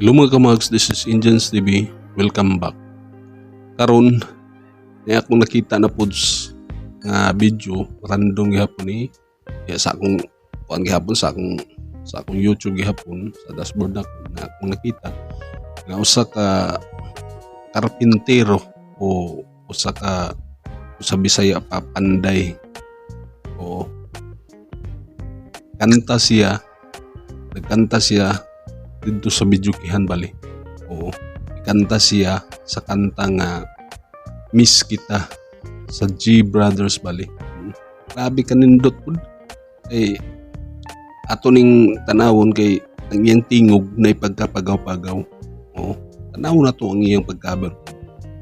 Hello mga kamags, this is Indians TV. Welcome back. Karon, ni akong nakita na pod nga video, random gihapon ni. Ya, sa akong kuan gihapon sa akong YouTube gihapon sa dashboard na, na akong nakita nga usa ka karpintero o usa ka sa Bisaya pa panday o kanta siya, nagkanta siya dito sa videokehan bali. Oo. Kanta siya sa kanta nga Miss Kita sa G Brothers bali. Grabe kanindot pud. Kay ato ning tanawon kay ang iyang tingog na ipagkapagaw-pagaw. Oo. Tanawon na to ang iyang pagcover.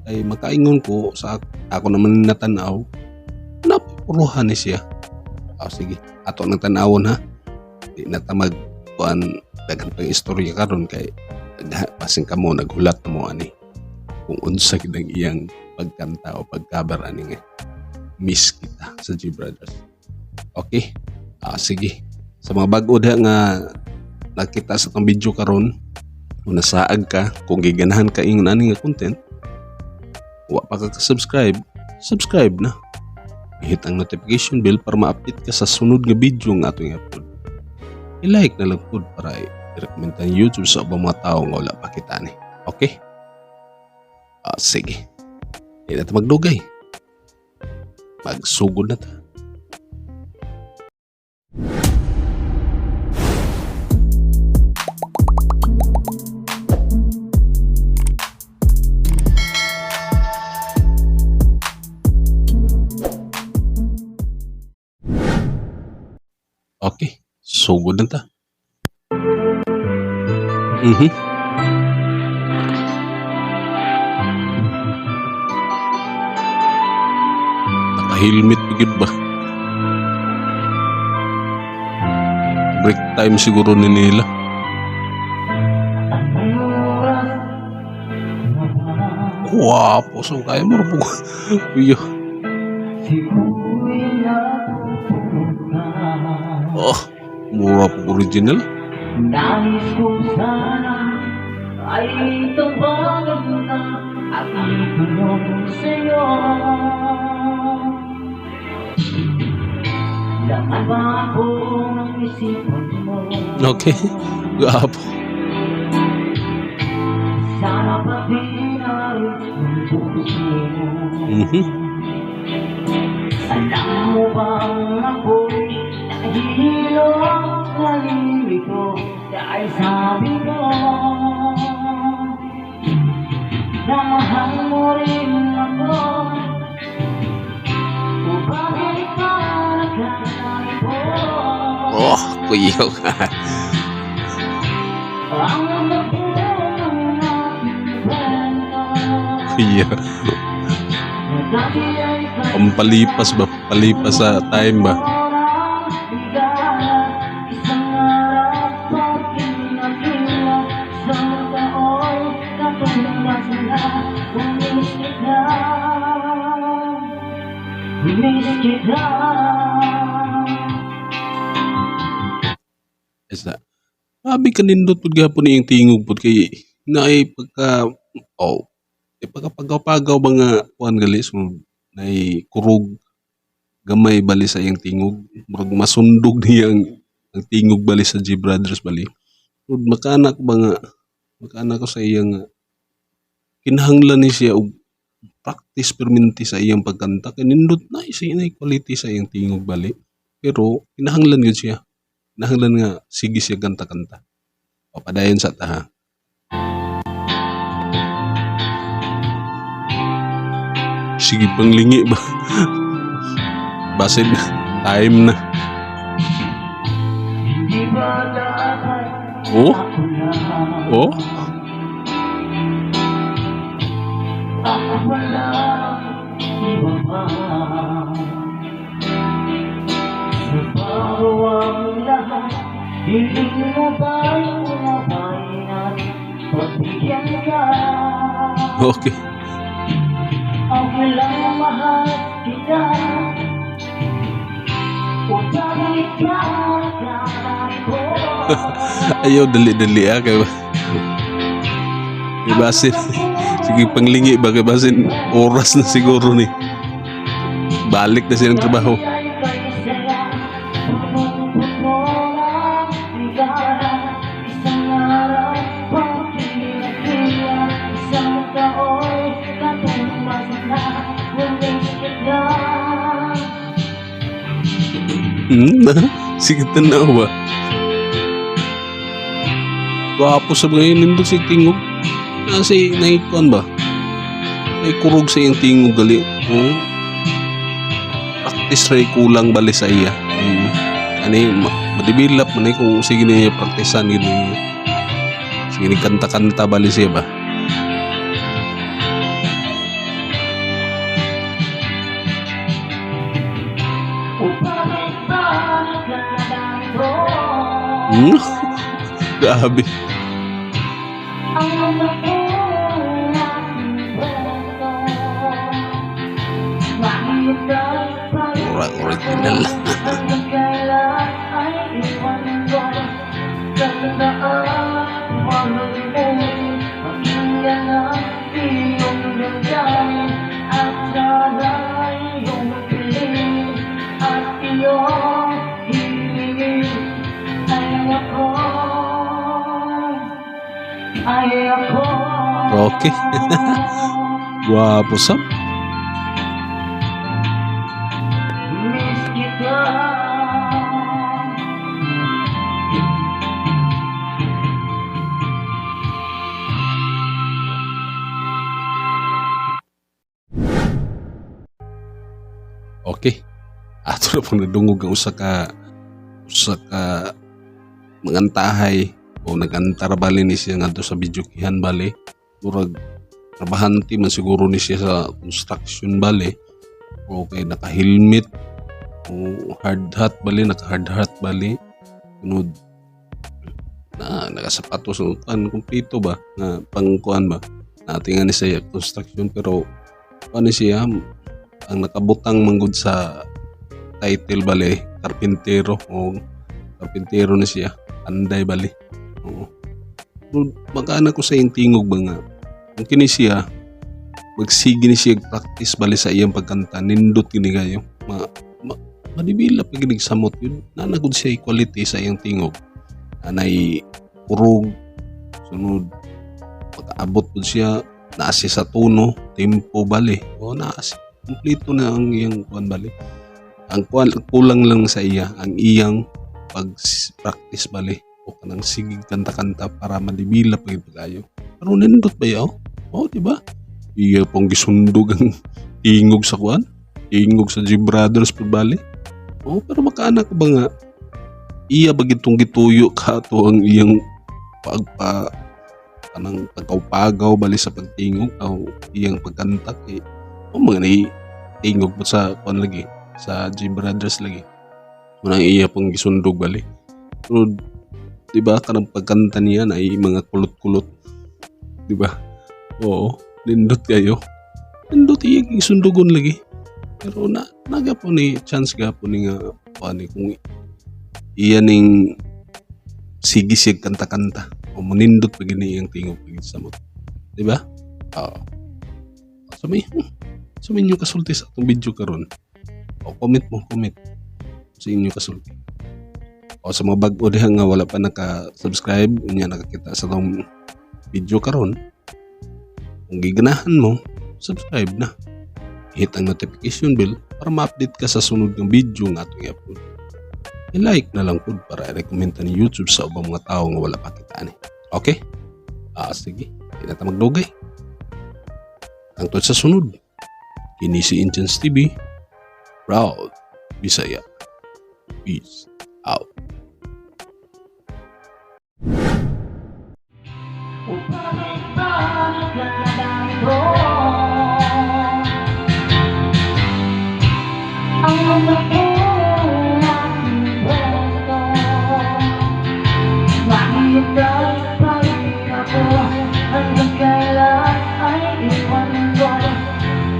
Kay makaingon ko sa ako naman natanaw, napuruhan ni siya. Ah, sige, ato nang tanawon ha. Di na ta mag kuan daghan pang istorya karon kay basin kamo naghulat na mo ani kung unsa gid ang iyang pagkanta o pagcover ani nga Miss Kita sa G Brothers. Okay? Ah, sige. Sa mga bag-o diha nga nakita sa atong video karon, kung nasaag ka, kung giganahan ka ingon ani nga content, wa pa ka subscribe, subscribe na. I-hit ang notification bell para ma-update ka sa sunod nga video nga atong i-upload. I-like na lang pud para i-recommend ang YouTube sa ubang mga tao nga wala pa kita ni. Okay? Ah, sige. Di na ta magdugay. Magsugod na ta. Okay. Sugod na ta. Naka-helmet pa gyud ba? Break time siguro ni nila. Guwapo. So, kaya mo rin po. Iyo. Oh, mura po original. Nais ko sana ay tawagan ka at itulong sa'yo. Laman ba ako ng isipan mo? Okay. Guwapo. Sana pati na rin ang puso mo. Alam mo bang ako'y nahihilo, nalilito dahil sabi ko na mahal mo rin ako? O bakit pa nagkaganito? Oh, kuya ka. Ang nabuo ng aking kwento Kuya. na dati ay Pampalipas ba? Palipas sa time ba? Isang araw pag kinakila, isang taon katumbas na. Kung miss kita, miss kita. Is that? Grabe kanindot pud gihapon iyang tingog pud kay naay pagka oh, eh, pagkapagaw-pagaw ba nga kuan gali, so naay kurog gamay bali sa iyang tingog, murag masundog niya ang tingog bali sa G Brothers bali. Ug makaana ko ba nga makaana ko sa iya nga kinahanglan ni siya og practice perminti sa iyang pagkanta kay nindot na siya na quality sa iyang tingog bali, pero kinahanglan gyud siya, kinahanglan nga sige siya kanta-kanta. O padayon sa ta ha. Sige panglingi ba, basin time na. Hindi ba dapat Oh. ako lang? Oh. Ako wala iba pa. Nabago ang lahat. Hiling mo ba'y umabay at pagbigyan ka? Okay. Okay lang mahal kita. O bakit ka ganito? Ayaw dali-dali ah kay Ibasin. Sige, panglingi ba kay basin oras na siguro ni. Balik na siya ng trabaho. Isang araw, pagkila, isang tao'y katumbas na, namiss kita. Sige, tanaw ba? Gwapo sa mga nindot si tingog. Kasi naikuan ba? Naikurog sa iyang tingog gali. Practice ray kulang bali sa iya. Ani ma-develop man eh kung sige niya praktisan gini. Sige ni kanta-kanta bali siya ba? Bakit ba nagkaganito? Grabe. Ang mga aking kwento. Bakit ay Murag original. hanggang kailan ay iwan ko? Tandaan, maluluoy, pakinggan ang iyong damdamin at sana'y iyong piling at iyong hilingin ay ako, ay ako. Okay. Gwapo sab. Miss kita. Okay. Ato na pong nadungog ang usa ka mangantahay o nagantara bali ni siya ngadto sa videokihan bali. Murag trabahante man siguro ni siya sa construction bali. Okay, naka-helmet o hard hat bali, naka hard hat bali. Sunod na nakasapatos o kan kumpleto ba nga pangkuan ba. Natingan ni siya construction, pero ano siya ang nakabutang manggod sa title bali, karpintero o karpintero ni siya, anday bali. Oo, pero makaana ko sa iyang tingog ba nga kung kini siya magsige ni siya practice bali sa iyang pagkanta, nindot kini kayo, ma ma-develop pa ginig samot yun nanagod siya quality sa iyang tingog, anay kurog, sunod pag-abot pud siya, naa siya sa tono, tempo bali o naa siya, kumpleto na ang iyang kuan bali. Ang kuan, kulang lang sa iya ang iyang pag practice bali o kanang sigig kanta-kanta para ma-develop gyud kayo. Pero nindot ba yaw? Oh, di ba? Iya pong gisundog ang tingog sa kuan, tingog sa G Brothers pud bali. Oh, pero makaana ko ba nga iya ba gitong gituyo ka to ang iyang pagpa kanang pagkaupagaw bali sa pagtingog o iyang pagkanta kay o mga ni tingog po sa kuan lagi, sa G Brothers lagi, munang iya pong gisundog bali. Pero di ba kanang pagkanta niya na ay mga kulot-kulot, di ba? Oo, nindot kayo, nindot iya gisundugon lagi. Pero na naga po ni chance gapo ni nga kuan ni kung iya ning sige siya kanta-kanta o munindot pa gini iyang tingog pagid samot, di ba? Oo. So may inyo kasulti sa atong video karon, o comment mo, comment sa inyo kasulti. O sa mga bag-o diha nga wala pa naka-subscribe unya nakakita sa atong video karon, kung giganahan mo, subscribe na, hit ang notification bell para ma-update ka sa sunod ng video nga atong i-upload. I-like na lang pud para i-recommend ni YouTube sa ubang mga tao nga wala pa kita ani. Okay? Ah, sige. Di na ta magdugay. Hangtod sa sunod. Kini si Inchens TV. Proud Bisaya. Peace out. Bakit ba nagkaganito? Ang mga aking kwento. Bakit ay pa rin ako? Hanggang kailan ay iwan ko?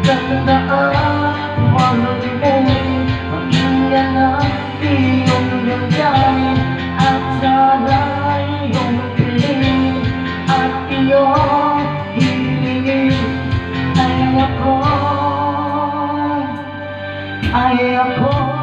Tandaan, maluluoy, pakinggan ang iyong damdamin at sana'y iyong piling at iyong Ako.